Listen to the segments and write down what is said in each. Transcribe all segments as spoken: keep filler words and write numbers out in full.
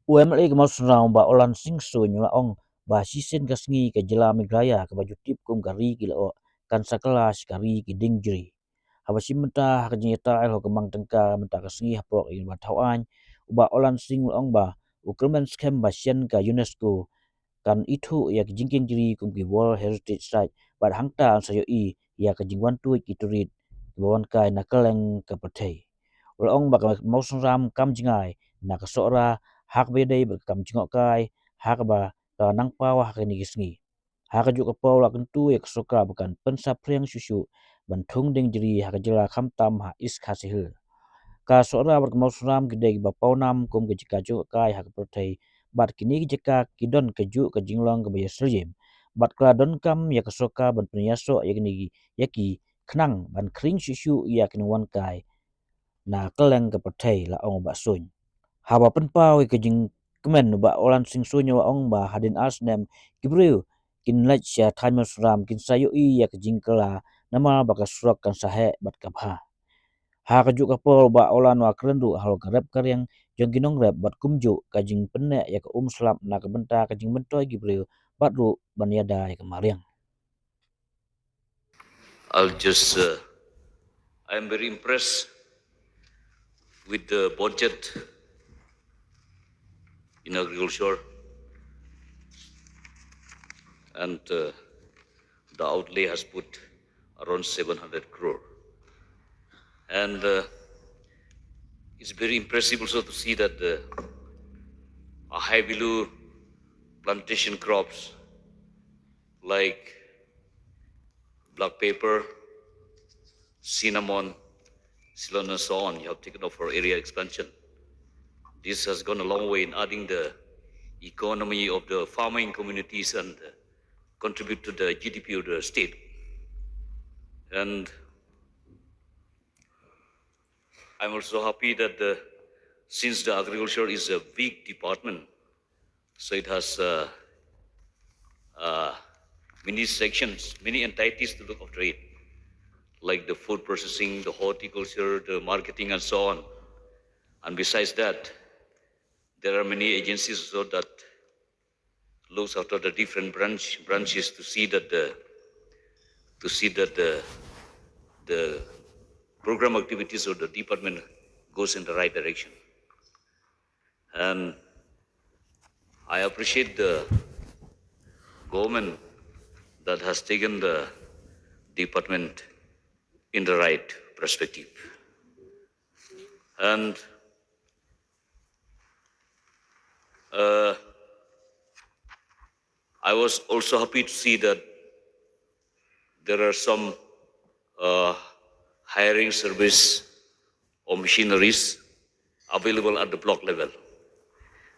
U M L A ka Mawsynram, Bah Orland Singh Suin, u la ong ba shisien ka sngi ka jylla Meghalaya kaba ju tip kum ka ri ki lyoh kan sa kylla sha ka ri ki dieng jri. Haba shim bynta ha ka jingïatai halor ka mang tyngka mynta ka sngi hapoh ïing ba thaw aiñ, u Bah Orland Singh u la ong ba u kyrmen skhem ba shen ka UNESCO kan ithuh ïa ki jingkieng jri kum ki World Heritage Site bad hangta yn sa ïohi ïa ka jingwan tuid ki turit kiba wan kai na kylleng ka pyrthei. U la ong ba ka Mawsynram kam jngai na ka Sohra ha kaba ïadei bad ka kam jngohkai ha kaba ka nang paw ha kine ki sngi. Ha kajuh ka por u la kyntu ïa ka sorkar ba kan pynsaphriang shuh shuh ban thung dieng jri ha ka jylla khamtam ha East Khasi Hills. Ka Sohra bad ka Mawsynram ki dei kiba pawnam kum ka jaka jngohkai ha ka pyrthei bad kine ki jaka ki don kajuh ka jinglong kaba ïasyriem bad ka la donkam ïa ka sorkar ban pynïasoh ïa kine ki, ïa ki khnang ban khring shuh shuh ïa ki nongwan kai na kylleng ka pyrthei, la ong u Bah Suin. Haba pynpaw ïa ka jingkmen, u Bah Orland Singh Suin u la ong ba hadien ar snem ki briew kin leit sha thaiñ Mawsynram kin sa ïohi ïa ka jingkylla namar ba ka surok kan sa heh bad ka bha. Ha kajuh ka por u Bah Orland u la kren ruh halor ka rep ka riang jong ki nongrep bad kumjuh ka jingpynneh ïa ka um slap na ka bynta ka jingmyntoi ki briew bad ruh ban ïada ïa ka mariang. I'll just, uh, I am very impressed with the budget in agriculture, and, uh, the outlay has put around seven hundred crore. And, uh, it's very impressive also to see that the, uh, high value plantation crops like black pepper, cinnamon, ceylon, and so on, you have taken off for area expansion. This has gone a long way in adding the economy of the farming communities and, uh, contribute to the G D P of the state. And I'm also happy that the, since the agriculture is a big department, so it has, uh, uh, many sections, many entities to look after it, like the food processing, the horticulture, the marketing, and so on. And besides that, there are many agencies also that looks after the different branch, branches to see that the, to see that the, the program activities of the department goes in the right direction. And I appreciate the government that has taken the department in the right perspective. And, uh, I was also happy to see that there are some, uh, hiring service or machineries available at the block level.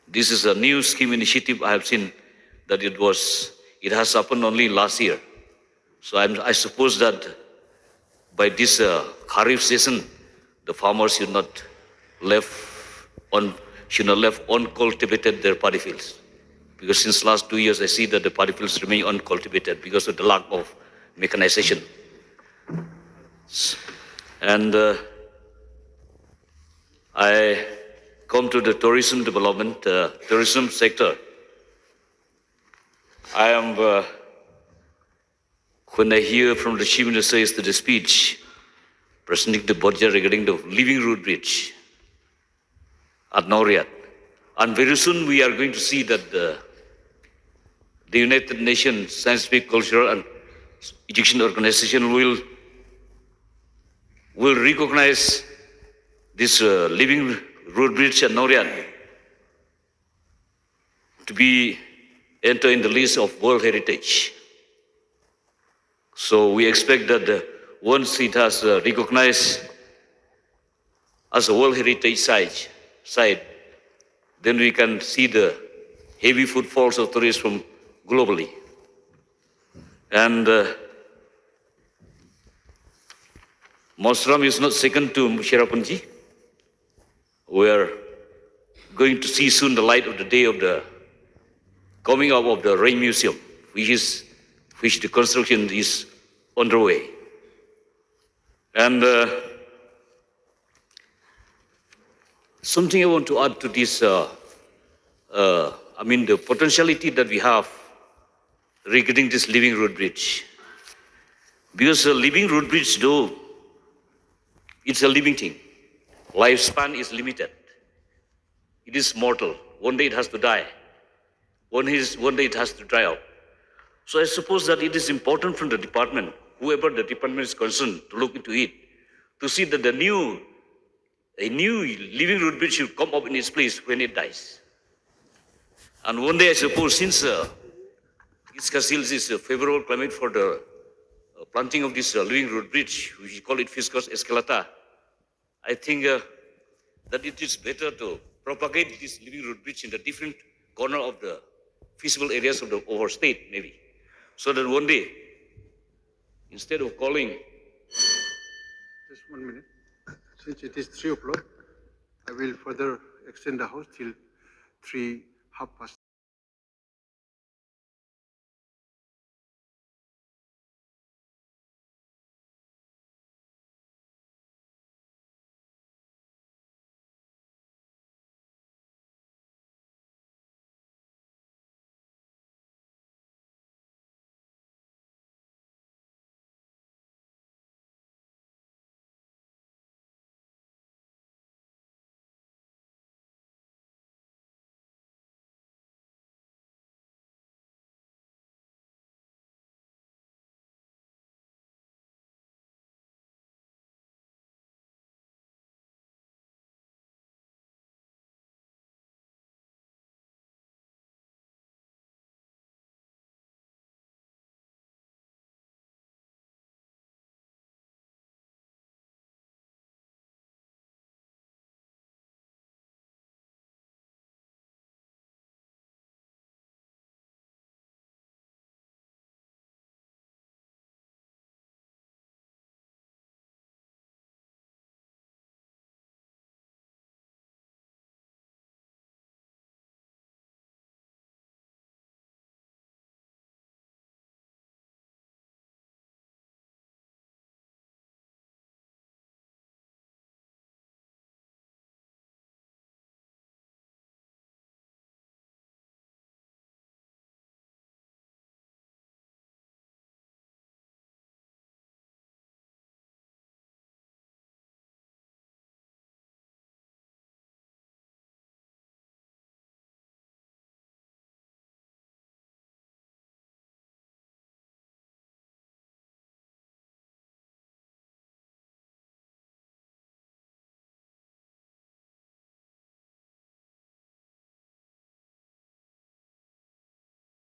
This is a new scheme initiative. I have seen that it was, it has happened only last year. So I'm, I suppose that by this, uh, Kharif season, the farmers should not left un-, should not left uncultivated their paddy fields. Because since last two years, I see that the paddy fields remain uncultivated because of the lack of mechanization. S-, and, uh, I come to the tourism development, uh, tourism sector. I am, uh, when I hear from the Chief Minister yesterday speech presenting the budget regarding the living root bridge at Nongriat, and very soon we are going to see that the, the United Nations Scientific, Cultural and Education Organization will, will recognize this, uh, living root bridge at Nongriat to be enter in the list of World Heritage. So we expect that, uh, once it has, uh, recognized as a World Heritage site, site, then we can see the heavy footfalls of tourists from globally. And, uh, Mawsynram is not second to Cherrapunji. We are going to see soon the light of the day of the coming up of the Range Museum, which is, which the construction is underway. And, uh, something I want to add to this, uh, uh, I mean, the potentiality that we have regarding this living root bridge. Because a living root bridge, though, it's a living thing. Lifespan is limited. It is mortal. One day it has to die. One, is, one day it has to dry up. So I suppose that it is important from the department, whoever the department is concerned, to look into it, to see that the new, a new living root bridge should come up in its place when it dies. And one day, I suppose, since uh, East Khasi Hills is a favorable climate for the uh, planting of this uh, living root bridge, we call it Fiscus esculata, I think uh, that it is better to propagate this living root bridge in the different corner of the feasible areas of the of our state, maybe, so that one day, instead of calling, just one minute. Since it is three o'clock, I will further extend the house till three, half past.